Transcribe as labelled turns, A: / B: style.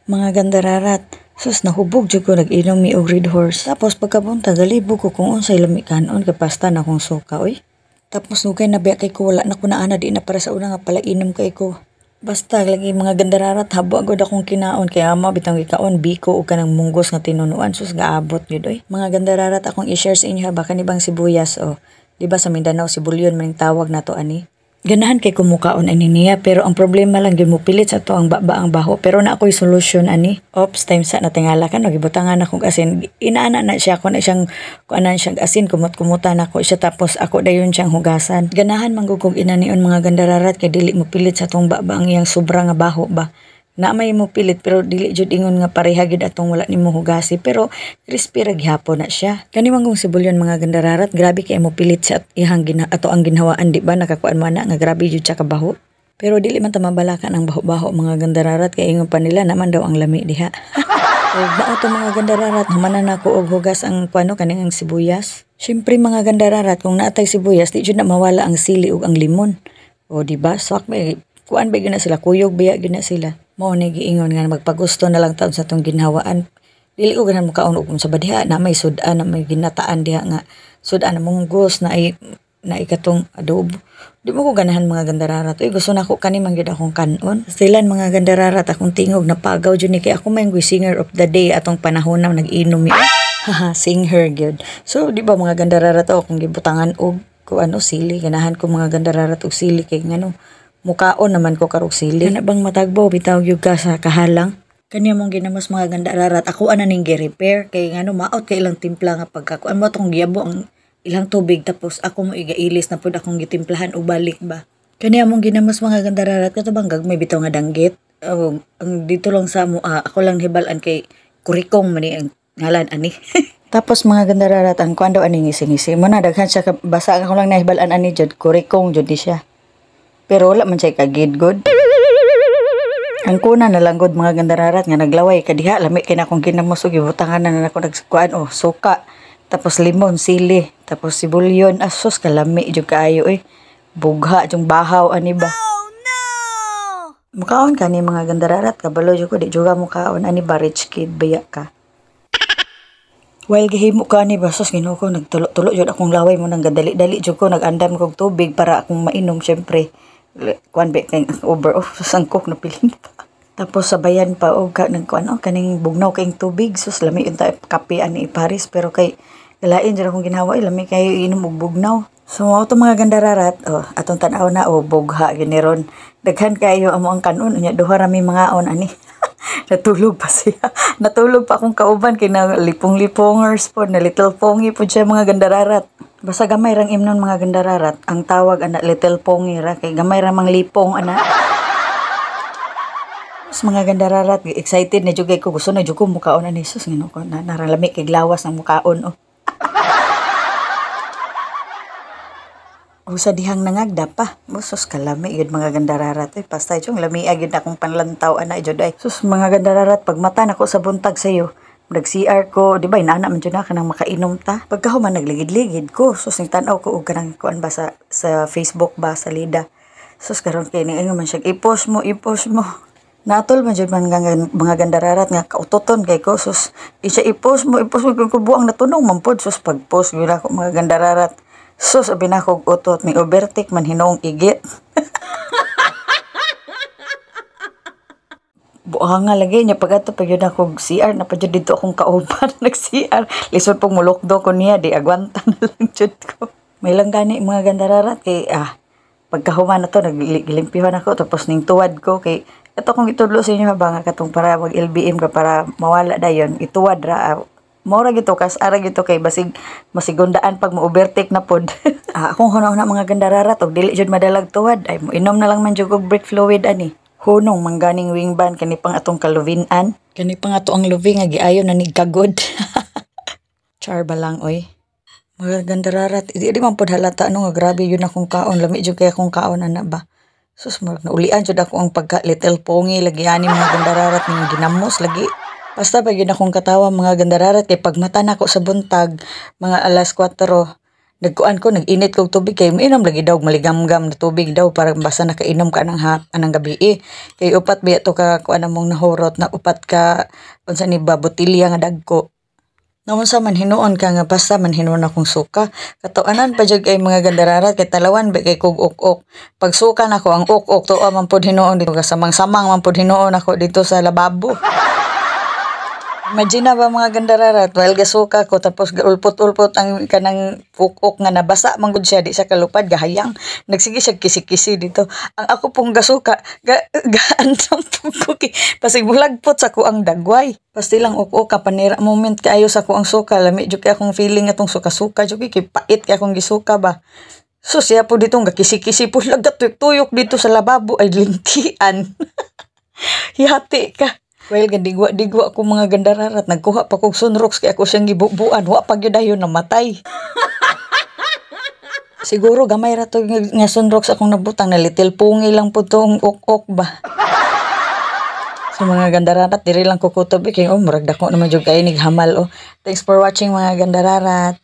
A: Mga gandararat, sus, nahubog jud ko nag-inom mi og Red Horse. Tapos pagkabuntag galibog ko kung unsay lami kanon kay pasta na akong suka oy. Tapos nugay na biya kay ko, wala na ko naana, di na para sa una nga pala inom kay ko. Basta lagi mga gandararat, habo agad akong kinaon kay ama bitang gikaon biko og kanang munggos nga tinunuan, sus gaabot gyud oy. Mga gandararat, akong i-share sa inyo ha ba kani bang sibuyas o. Di ba sa Mindanao sibulyon man tawag nato ani. Ganahan kay kumukaon ani niya, pero ang problema lang gyud mopilit sa to ang baba ang baho, pero na ako'y solusyon ani. Ops, time sa natingala ka no, gibutangan akong asin, inaana na siya ako na siyang kuanan siyang asin, kumot-kumutan ako siya tapos ako dayon siyang hugasan. Ganahan man gud kog inanion mga gandararat kay dili mopilit sa tong baba ang iyang sobra nga baho ba. Na may mo pilit pero dili jud ingon nga pareha gid atong wala nimo hugasi, pero crispy ra gihapon na siya. Kani man kung sibulyon mga gandararat, grabe kay mo pilit sa ihang gina ato ang ginhawaan, di ba nakakuan man na nga grabe jud siya kabaho. Pero dili man ta mabalakan ang baho-baho mga gandararat kay ingon pa nila naman daw ang lami diha. Og mao to mga gandararat, humanan nako og hugas ang kuano kaning ang sibuyas. Syempre mga gandararat, kung naatay sibuyas di jud na mawala ang sili ug ang limon. O di ba? Swak ba kuan ba gyud na sila, kuyog biya gyud na sila. Mao ni giingon nga magpagusto na lang taon sa tong ginhawaan. Dili ko ganahan mokaon og unsa ba diha na may sudan na may ginataan diha nga sudan na munggos na ay na ikatong adobo. Di mo ko ganahan mga gandararat. Uy, gusto nako kani man gyud akong kanon. Silan mga gandararat, akong tingog napagaw jud ni kay ako man gyud singer of the day atong panahon na nag-inom mi. Haha, singer gyud. So di ba mga gandararat, oh, kung gibutangan og ko ano sili, ganahan ko mga gandararat og sili kay ngano mukaon naman ko karog sili. Kana bang matagbaw bitaw gyud ka sa kahalang. Kanya mong ginamos mga gandararat, ako ana ning gi-repair kay ngano maot kay ilang timpla nga pagkakuan mo tong giyabo ang ilang tubig tapos ako mo igailis na pud akong gitimplahan og balik ba. Kanya mong ginamos mga gandararat, kato bang gagmay bitaw nga danggit. Oh, ang dito lang sa mo, ako lang hibal-an kay kurikong man ni ang ngalan ani. Tapos mga gandararat, ang kuan daw ani ngisi-ngisi mo na daghan siya basa ako lang nahibal-an ani jud kurikong jud ni siya. Pero wala man siya kagid good. Ang kuna na lang gud mga gandararat nga naglaway kadiha lami kay na akong ginamos og gibutangan na nako nagkuan oh suka, tapos limon, sili, tapos sibulyon, asos kalami jud kaayo eh. Bugha jung bahaw ani ba.
B: Oh no.
A: Mukaon kani mga gandararat, kabalo jud ko di juga mukaon ani ba, rich kid baya ka. While gihimo ka ani ba, sus Ginoo ko, nagtulo-tulo jud akong laway mo nang gadali-dali jud ko nag-andam kog tubig para akong mainom syempre. Kuan ba kay over oh sus ang coke na piling pa. Tapos sabayan pa og ka nagkuan oh kaning bugnaw kaing tubig, sus lami unta kape ani Paris pero kay lain jud akong ginawa eh, lami kayo inom og bugnaw. So mao to mga gandararat, oh atong tan-aw na oh bugha gyud ni ron. Daghan kayo amo ang kanon unya duha ra mi mangaon ani. Natulog pa siya. Natulog pa akong kauban kay na lipong-lipongers po, na little pongi po siya mga gandararat. Basta gamay rang imnon mga gandararat, ang tawag ana little pongi ra kay gamay ra mang lipong ana. Tapos mga gandararat, excited na jud kay ko, gusto na jud ko mukaon ani sus ngano ko na naralami kay lawas ng mukaon oh. O sa dihang nangagda pa, sus kalami gyud mga gandararat eh, pastay jung lami gyud akong panlantaw ana jud ay. Sus mga gandararat, pagmata nako sa buntag sayo, nag-CR ko, di ba inaana man jud na kanang makainom ta. Pagkahuman nagligid-ligid ko, sus ning tan-aw ko og kanang kuan ba sa Facebook ba sa Lida. Sus karon kay ning ingon man siya, i-post mo, i-post mo. Natol man jud man nga mga gandararat nga kautoton kay ko, sus isa i-post mo, i-post mo kung buang natunong man pod, sus pag-post gyud ako mga gandararat. Sus abi na kog utot, may overtake man hinuong igit. Buhanga lagi niya pag ato pag yun ako CR na pa jud dito akong kauban nag CR lisod pong mulokdo ko niya di agwanta na lang jud ko. May lang gani mga gandararat kay pagkahuman na to naglimpyuhan ako tapos ning tuwad ko kay ito kung itudlo sa inyo ha ba nga katong para mag LBM ka para mawala dayon ituwad ra mao ra gito kas ara gito kay basig masigundaan pag mo-overtake na pod. Akong huna-huna mga gandararat og dili jud madalag tuwad ay mo inom na lang man jud og brake fluid ani. Hunong mangganing wingban kani pang atong kaluvinan. Kani pang ato ang luvi nga giayo na ni kagod. Char ba lang oy. Mga gandararat, di man pod halata no nga grabe yun akong kaon, lami jud kay akong kaon ana ba. Sus murag naulian jud ako ang pagka little pongi lagi ani mga gandararat ning ginamos lagi. Basta pa gyud akong katawa mga gandararat kay pagmata nako sa buntag mga alas 4 Nagkuan ko, nag-init kog tubig kay miinom lagi daw maligamgam na tubig daw para basta nakainom ka ng hap anang gabi eh. Kay upat biya to ka kuan among nahurot na upat ka, unsa ni ba, botilya nga dagko. Naunsa man hinuon ka nga basta man hinuon akong suka. Katawanan pa jud kay, mga gandararat, kay talawan ba kay kog ok-ok. Pag suka nako ang ok-ok, tuwa man pud hinuon dito, samang-samang man pud hinuon ako dito sa lababo. Imagine na ba, mga gandararat, while gasuka ko tapos ulpot-ulpot ang kanang ok-ok nga nabasa man gud siya, di siya kalupad, gahayang. Nagsige siya kisi-kisi dito. Ang ako pong gasuka, gaandam po ko kay pasig mulagpot sa ko ang dagway. Pasti lang ok-ok ka panira moment kaayo sa ko ang suka, lami jud kay akong feeling atong suka-suka jud kay pait kay akong gisuka ba. So siya po dito nga kisi-kisi po lagat tuyok dito sa lababo ay lintian. Hihati ka. Well, gadigwa-digwa ko, mga gandararat. Nagkuha pa kog Sunrocks kay ako siyang gibubuan. Wa pa gyud dayon namatay. Siguro gamay ra to nga Sunrocks akong nabutang na little pungi lang po tong ok-ok ba. So mga gandararat, diri lang ko kutob kay oh, murag dako naman jud kay nig hamal oh. Thanks for watching, mga gandararat.